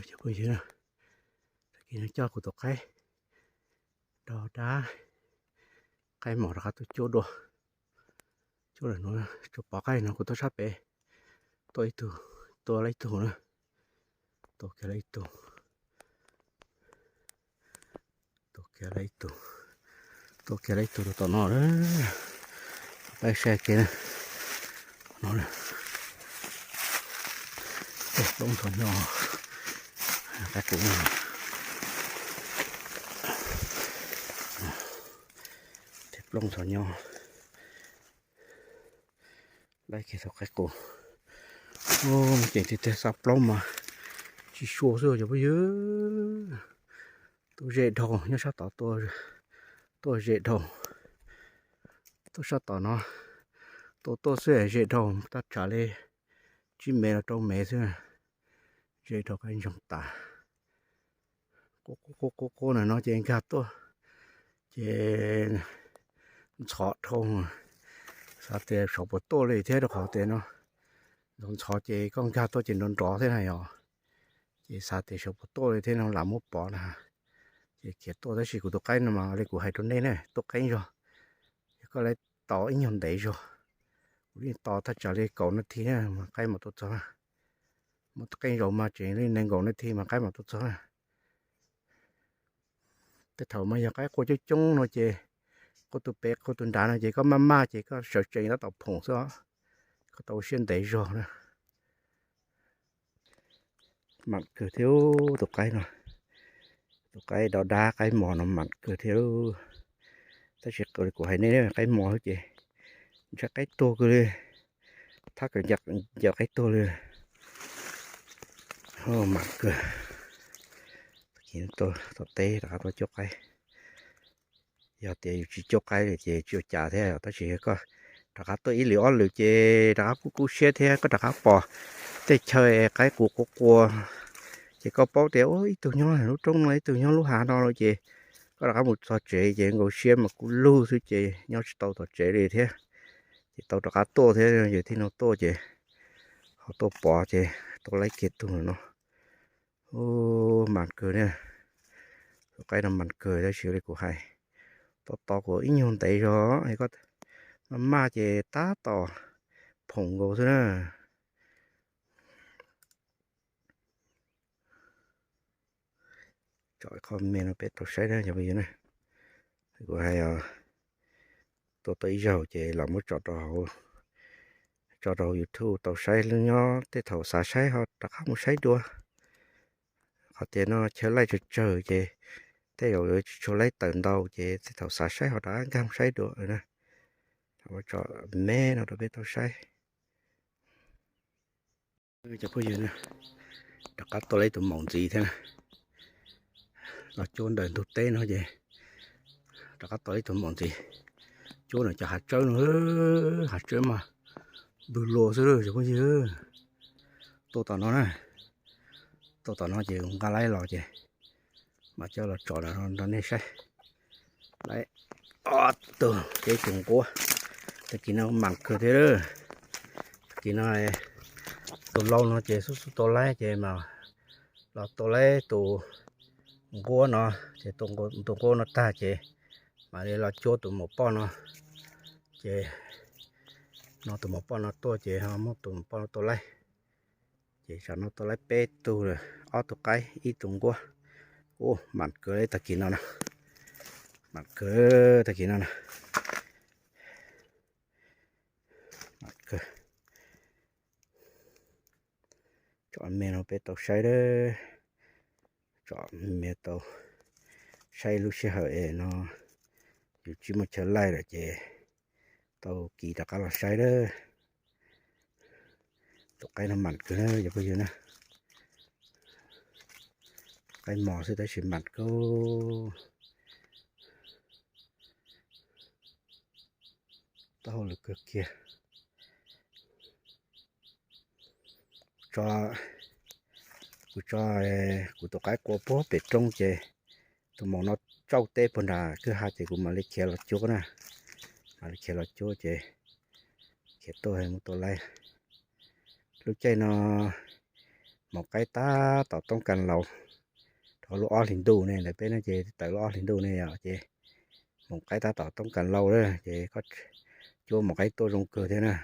Cov phooj ywg, tag kis no coj kuv tus qaib do dab, qaib mos rov qab tuaj cuab dua. Cuab lawm no, tsuas pom qaib no kuv tuaj sab pem, tua ib tug, tua lawm ib tug na, tua kiag lawm ib tug, tua kiag lawm ib tug, tua kiag lawm ib tug rau tom no. Peb saib kiag na, no, tej plooj ntxhov nyo, qaib qus, tej plooj ntxhov nyo. Laib kiag tau qaib qus. Ces tiag tiag, xa plaub mas tsis sua xwb cov phooj ywg. Tuaj ze dhau nyob sab tod, tuaj ze dhau, tuaj sab tom no, tuaj tuaj xwb ze dhau, tab tsam li tsib mev los rau mev xwb. Ze dhau qaib ntsoog tas. Qub qub qub qub na no ces nkag tuaj ces ntxhov dhau. Xav tias saum puas tuaj li thiab, rau qhov tias no ntxhov ntxhov ces koj nkag tuaj ces nrov nrov thiab na yom. Ces xav tias saum puas tuaj li thiab no lam muab pov na. Ces khiav tuaj, tab sis kuv tus qaib no mas li kuv hais rau nej na, tuaj qeeb zog. Yog koj laib tos ib nyuag ntev zog, kuv yeej tos thaj tsam li kaum nas this na mas qaib mam tuaj txog. Muaj qeej zaum mas tseem li nees nkaum nas this mas qaib mam tuaj txog. Tej thaum mas yog qaib qua coob coob no ces qua tus pem qua tus nrad no ces koj maj maj ces koj sawv tsees tab tom phoom xwb os. Koj tau ua siab ntev zog na. Mam kawg thiab tus qaib no, tus qaib do dab qaib mos no mam kawg thiab. Tab sis kuv hais nej, qaib mos xwb ces ntshai qaib tuag kawg li, thab kawm ncaws qaib tuag li. Mam kawg. Tom teb rov qab tuaj cuab qaib. Yog tias yus tsis cuab qaib li ces tsis ua cas thiab, tab sis koj rov qab tuaj ib lwm ob lwm ces rov qab kub kub siab thiab, koj rov qab pom tej chaw qaib qus qua qua, ces koj paub tias ib tug nyob lub roob no, ib tug nyob lub hav no lawm ces koj rov qab mus txog tsev ces nkaus siab mas kub lug xwb ces nyob tsis tau tom tsev li thiab. Ces tau rov qab tuaj thiab, yog thiaj no tuaj ces ho tuaj pom ces tau laib kiag tug no. Mas kawg na, tus qaib no mas kawg tab sis li kuv hais, tos tos kuv ib nyuag ntev zog, koj maj maj ces tab tom phoom nkaus xwb na. Tsom qhov me no peb tau saib na cov phooj ywg na. Kuv hais tua tau ib zaug ces los muab tso rau hauv, tso rau hauv YouTube tau saib, nyob tej thaum xav saib ho rov qab mus saib dua. Qhov tias no chaw laij tsawg tsawg ces tej zaum tsis tshua laij tawm ntau ces tej thaum xav saib ho rov qab nkag mus saib dua na. Tso me no rau peb tau saib. Cov phooj ywg, rov qab tua laib tus maum ntxiv thiab na. Los cuab ntawm ntug teb no ces rov qab tua laib tus maum ntxiv. Cuab ntawm cov hav tsawb no, hav tsawb mas npwg lua xwb cov phooj ywg. Tua tom no na, tua tom no ces nqa laib los ces mam coj los tso rau nej saib. Laib ob tug, ib tug nquab. Tag kis no mam kawg thiab. Tag kis no tus lau no ces xub xub tau laib ces mam los tua laib tus nquab no, ces tus nquab no tag ces mam li los cuab tus maum poj no. Ces no tus maum poj no tuaj ces ho muab tus maum poj no tua laib. Ces tsam no tua laib peb tug lawm, ob tug qaib ib tug nquab. Ub, mam kawg tag kis no na. Mam kawg tag kis no na. Mam kawg. Tsom me no peb tau saib, tsom me tau saib lub sij hawm es no yus tsis muaj chaw laij lawm ces tau kis rov qab los saib lawm. Tus qaib no mam kawg na cov phooj ywg na. Qaib mos xwb tab sis mam kawg. Taub hau lawm kawg kiag. Tso, kuv tso kuv tus qaib qua puag pem roob ces tus maum no tsauj teb puag nram kwj ha ces kuv mam li khiav los cuab na. Mam li khiav los cuab ces khiav tuaj muab tua laib. Lub caij no Moos qaib tab tom toob kas laus, rau lub ob hlis ntuj ne, ntawm peb no ces tawm lub ob hlis ntuj ne yom, ces moos qaib tab tom toob kas laus na, ces koj cuab moos qaib tuaj zoo kawg thiab na.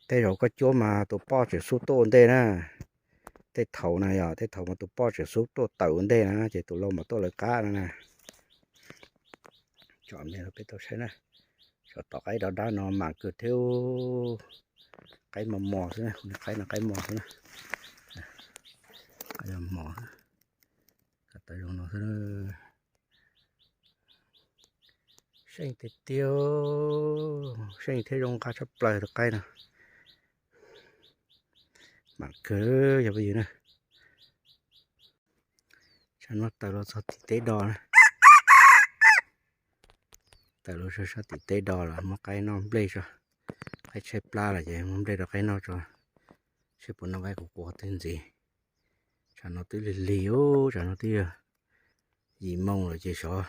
Tej zaum koj cuab mas tus poj tseem xub tuaj ua ntej na. Tej thaum na yom, tej thaum mas tus poj tseem xub tuaj tawm ua ntej na, ces tus lau mam tuaj lawv qab no na. Tsom me peb tau saib na, tsom tom qaib dov dab no mas kawg thiab. Qaib mos mos xwb na, qaib no qaib mos xwb na. Mos, tawm zoo no xwb. Seej tiag tiag, seej thiab zoo nqa tshaj plaws tus qaib no. Mam kawg yog phooj ywg na. Tsam no tawm los txog tim teb do na. Tawm los sab tim teb do los muab qaib noj nplej tso. Qaib tshaib plab lawm ces muab nplej rau qaib noj tso. Seb puas noj qaib qus qua twg ntxiv. Tsam no twb lig lig, tsam no twb yog yim moo lawm ces xyov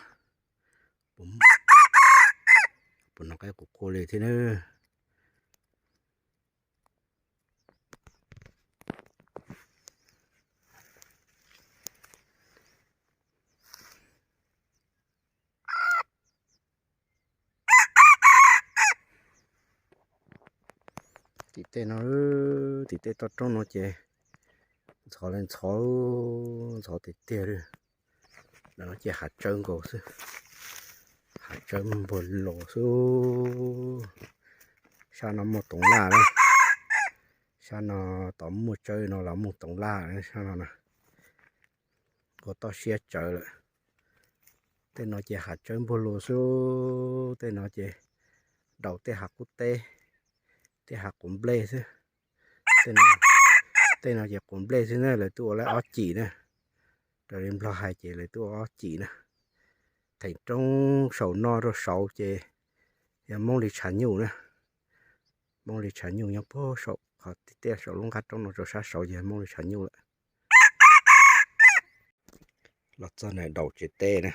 puas noj qaib qus qua li thiab na. Tim tej no, tim tej toj roob no ces ntxhov li ntxhov, ntxhov tiag tiag li. No ces hav tsawb nkaus xwb, hav tsawb npuag los xwb. Sab no muaj toov laj na, sab no tod muaj tsawb no los muaj toov laj sab no na. Ua toj siab tsawv lawm. Tej no ces hav tsawb npuag los xwb, tej no ces daus tej hav qub teb, tej hav quav nplej xwb. Tej no ces quav nplej xwb na, lawv twb ua lawm ob cim na. Raws li nplog hais ces lawv twb ua ob cim na. Theem roob saum no rau saud ces yog Hmoob li tshav nyuj na. Hmoob li tshav nyuj nyob puag saum qhov tiaj saum lub nqaj roob no rau sab saud ces Hmoob li tshav nyuj lawm. Los txog ntawm daum tsev teb na.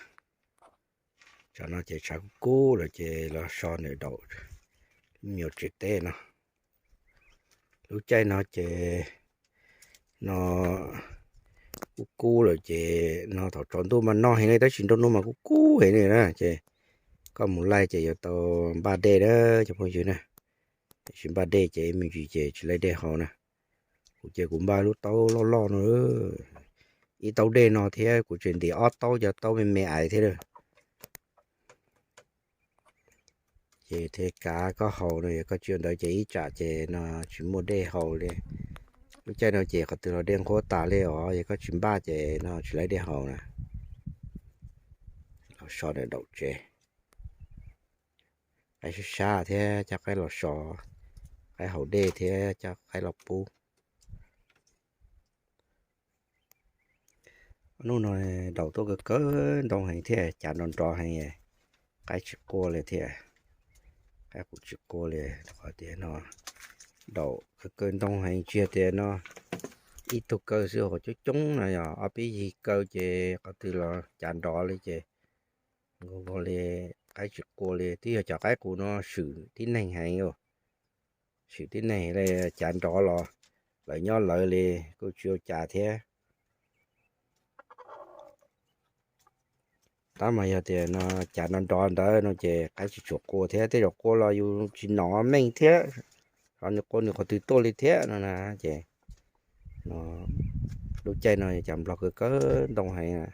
Tsam no ces tshav kub kub lawm ces los so ntawm daum me nyuam tsev teb no. Lub caij no ces no kub kub lawm ces no thaum tsaus ntuj mas no heev li, tab sis nruab hnub mas kub kub heev li na ces koj mus laij ces yuav tau npaj dej na cov phooj ywg na. Tab sis npaj dej ces me ntsis ces tsis laij dej haus na. Kuv ces kuv npaj lub taub loj loj no, ib taub dej no thiab kuv tseem ntim ob taub cov taub me me aiv thiab. Ces thiaj kav koj haus no, yog koj tsis ua ntawd ces ib tsam ces no tsis muaj dej haus li. Lub caij no ces qhov twg los dej nqhuab tas li os, yog koj tsis npaj ces no tsis laij dej haus na. Los so ntawm daum tsev. Qaib sab sab thiab coj qaib los so, qaib haus dej thiab coj qaib los pub. Hnub no daum tuaj kawg kawg ntoo heev thiab cav nrov nrov heev, qaib tsis qua li thiab. Qaib qus tsis qua li, qhov tias no daum kawg kawg ntoo heev, tsis yog tias no ib tug kaw xwb, qhov coob coob no yog ob peb yig kaw ces qhov twg los cav nrov li ces nkaus nkaus li qaib tsis qua li. Twb yog cov qaib qus no swm tib neeg heev, swm tib neeg li, cav nrov los lawv nyob lawv li, kuj tsis ua cas thiab. Tab mas yog tias no cav nrov nrov ntawd no ces qaib tsis tshua qua thiab, tej zaum qua los yus tsis nom meej thiab, ho nws qua nws qhov twg tuaj li thiab no na. Ces no lub caij no cas nplog kawg kawg ntoo heev.